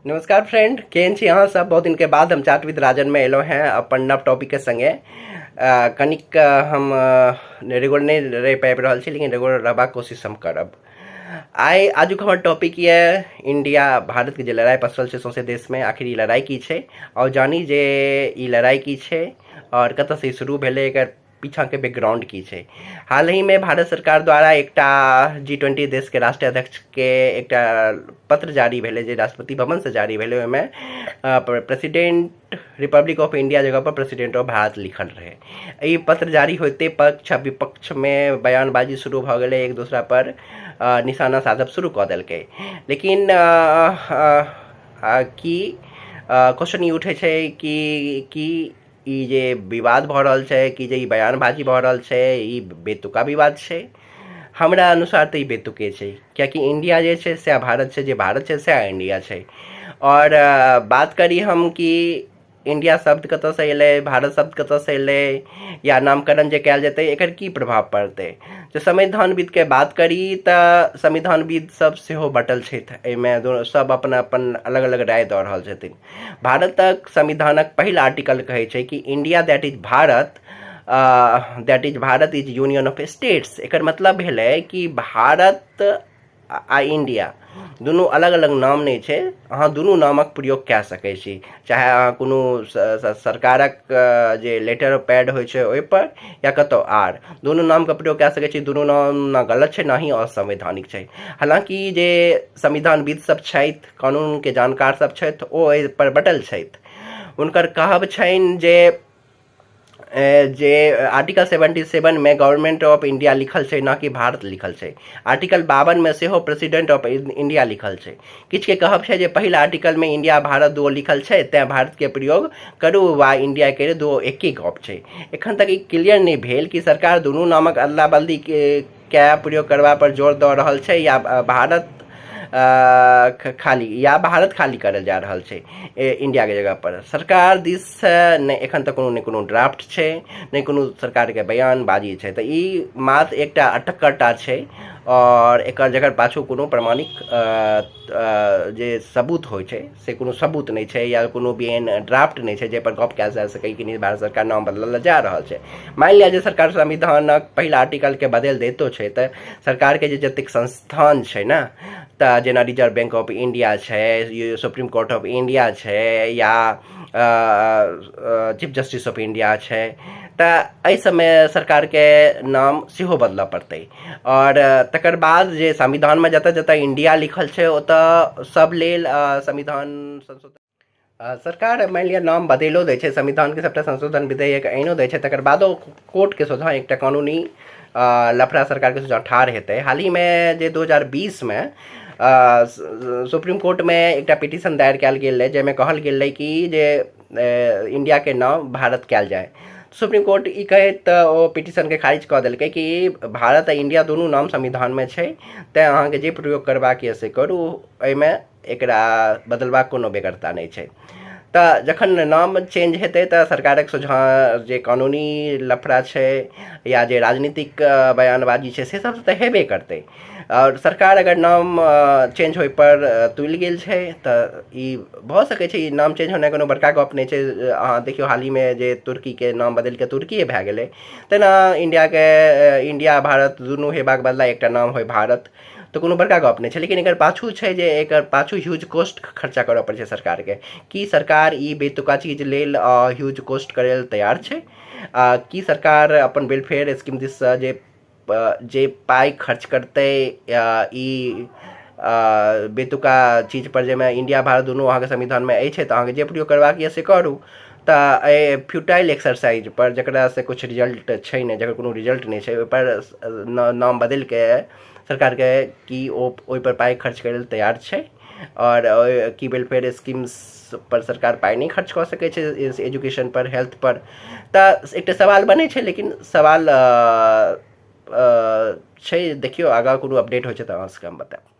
नमस्कार फ्रेंड, केहन छी अहाँ सब? बहुत दिनके बाद हम चाट विद राजन में एलहुँ हैं अपन नव टॉपिक के संगे। कनिक हम रेगुलर नहि रहि पाबि रहल छी, लेकिन रेगुलर रहबाक कोशिश हम करब। आइ आजुक हमर टॉपिक यऽ इंडिया भारतके जे लड़ाइ पसरल छै सौंसे देशमे, आखिर ई लड़ाइ की छै, आओर जानी जे ई लड़ाइ की छै आओर कतऽसँ ई शुरू भेलै, एकर पीछाँके बैकग्राउंड की छै। हाल ही में भारत सरकार द्वारा एकटा G20 देशके राष्ट्रीय अध्यक्षके एकटा पत्र जारी भेलै, जे राष्ट्रपति भवनसँ जारी भेलै। ओहिमे प्रेसिडेंट रिपब्लिक ऑफ इंडिया जगह पर प्रेसिडेंट ऑफ भारत लिखल रहै। ई पत्र जारी होइते पक्ष आ विपक्षमे बयानबाजी शुरू भऽ गेलै, एक दोसरा पर निशाना साधब शुरू कऽ देलकै। लेकिन की क्वेश्चन ई उठै छै कि की ई जे विवाद भऽ रहल छै, कि जे ई बयानबाजी भऽ रहल छै, ई बेतुका विवाद छै? हमरा अनुसार तऽ ई बेतुके छै, किएकि इंडिया जे छै सएह भारत छै, जे भारत छै सएह इंडिया छै। आओर बात करी हम कि इंडिया शब्द कतऽसँ एलै, भारत शब्द कतऽसँ एलै, या नामकरण जे कयल जेतै एकर की प्रभाव पड़तै, जे संविधानविदके बात करी तऽ संविधानविद सब सेहो बँटल छथि एहिमे। सब अपन अपन अलग अलग राय दऽ रहल छथिन। भारतक संविधानक पहिल आर्टिकल कहै छै कि India that is Bharat is union of states. एकर मतलब भेलै कि भारत आ इंडिया दुनू अलग अलग नाम नहि छै, अहाँ दुनू नामक प्रयोग कए सकै छी, चाहे अहाँ कोनो सरकारक जे लेटर पैड होइ छै ओहिपर या कतहु आर दुनू नामके प्रयोग कए सकै छी। दुनू नाम ने गलत छै, ने ही असंवैधानिक छै। हालाँकि जे संविधानविद सब छथि, कानूनके जानकार सब छथि, ओ एहि पर बटल छथि। हुनकर कहब छनि जे जे आर्टिकल 77 मे गवर्नमेंट ऑफ इंडिया लिखल छै, ना कि भारत लिखल छै। आर्टिकल 52 मे सेहो प्रेसिडेंट ऑफ इंडिया लिखल छै। किछुके कहब छै जे पहिल आर्टिकलमे इंडिया भारत दुओ लिखल छै, तेँ भारतके प्रयोग करू वा इंडियाके, दुओ एके गप छै। एखन तक ई क्लियर नहि भेल कि सरकार दुनू नामक अदला बदली के प्रयोग करबा पर जोर दऽ रहल छै या भारत खाली या भारत खाली करल जा रहल छै इंडियाके जगह पर। सरकार दिससँ नहि एखन तक कोनो नहि कोनो ड्राफ्ट छै, नहि कोनो सरकारके बयानबाजी छै। तऽ ई मात्र एकटा अटक्करटा छै आओर एकर जकर पाछू कोनो प्रमाणिक जे सबूत होइ छै से कोनो सबूत नहि छै या कोनो भी एहन ड्राफ्ट नहि छै जाहिपर गप कयल जा सकै कि नहि भारत सरकार नाम बदलल जा रहल छै। मानि लिअ जे सरकार संविधानक पहिल आर्टिकलके बदलि दैतो छै, तऽ सरकारके जे जतेक संस्थान छै ने, तऽ जेना रिजर्व बैंक ऑफ इंडिया छै, सुप्रीम कोर्ट ऑफ इंडिया छै या चीफ जस्टिस ऑफ इंडिया छै, तऽ एहि सबमे सरकारके नाम सेहो बदलऽ पड़तै। आओर तकर बाद जे संविधानमे जतऽ जतऽ इंडिया लिखल छै, ओतऽ सब लेल संविधान संशोधन सरकार मानि लिअ नाम बदलिओ दै छै, संविधानके सभटा संशोधन विधेयक आनिओ दै छै, तकर बादो कोर्टके सोझाँ एकटा कानूनी लफड़ा सरकारके सोझाँ ठाढ़ हेतै। हालहिमे जे 2020मे सुप्रीम कोर्टमे एकटा पिटिशन दायर कयल गेल रहै, जाहिमे कहल गेल रहै कि जे इंडियाके नाम भारत कयल जाय, सुप्रीम कोर्ट ई कहैत ओ पिटिशनके खारिज कऽ देलकै कि भारत आ इंडिया दुनू नाम संविधानमे छै, तेँ अहाँके जे प्रयोग करबाक यऽ से करू, एहिमे एकरा बदलबाक कोनो बेगरता नहि छै। तऽ जखन नाम चेंज हेतै तऽ सरकारक सोझाँ जे कानूनी लफड़ा छै या जे राजनीतिक बयानबाजी छै, से सब तऽ हेबे करतै। आओर सरकार अगर नाम चेंज होइपर तुलि गेल छै तऽ ई भऽ सकै छै। ई नाम चेंज होनाइ कोनो बड़का गप नहि छै। अहाँ देखियौ, हालहिमे जे तुर्कीके नाम बदलि कऽ तुर्कीए भए गेलै, तेना इंडियाके इंडिया भारत दुनू हेबाक बदला एकटा नाम होइ भारत, तऽ कोनो बड़का गप नहि छै। लेकिन एकर पाछू छै जे एकर पाछू ह्यूज कॉस्ट खर्चा करऽ पड़ै छै सरकारके। की सरकार ई बेतुका चीज लेल ह्यूज कॉस्ट करै लेल तैयार छै? आ की सरकार अपन वेलफेयर स्कीम दिससँ जे जे पाइ खर्च करतै ई बेतुका चीज पर, जाहिमे इंडिया भारत दुनू अहाँके संविधानमे अछि, तऽ अहाँके जे प्रयोग करबाक यऽ से करू, तऽ एहि फ्यूटाइल एक्सरसाइज पर, जकरासँ किछु रिजल्ट छै नहि, जकर कोनो रिजल्ट नहि छै, ओहिपर नाम बदलिके सरकारके की ओ ओहिपर पाइ खर्च करै लेल तैयार छै? आओर की वेलफेयर स्कीम्स पर सरकार पाइ नहि खर्च कऽ सकै छै, एजुकेशन पर, हेल्थ पर? तऽ एकटा सवाल बनै छै, लेकिन सवाल छै। देखियौ, आगाँ कोनो अपडेट होइ छै तऽ अहाँ सबके हम बतायब।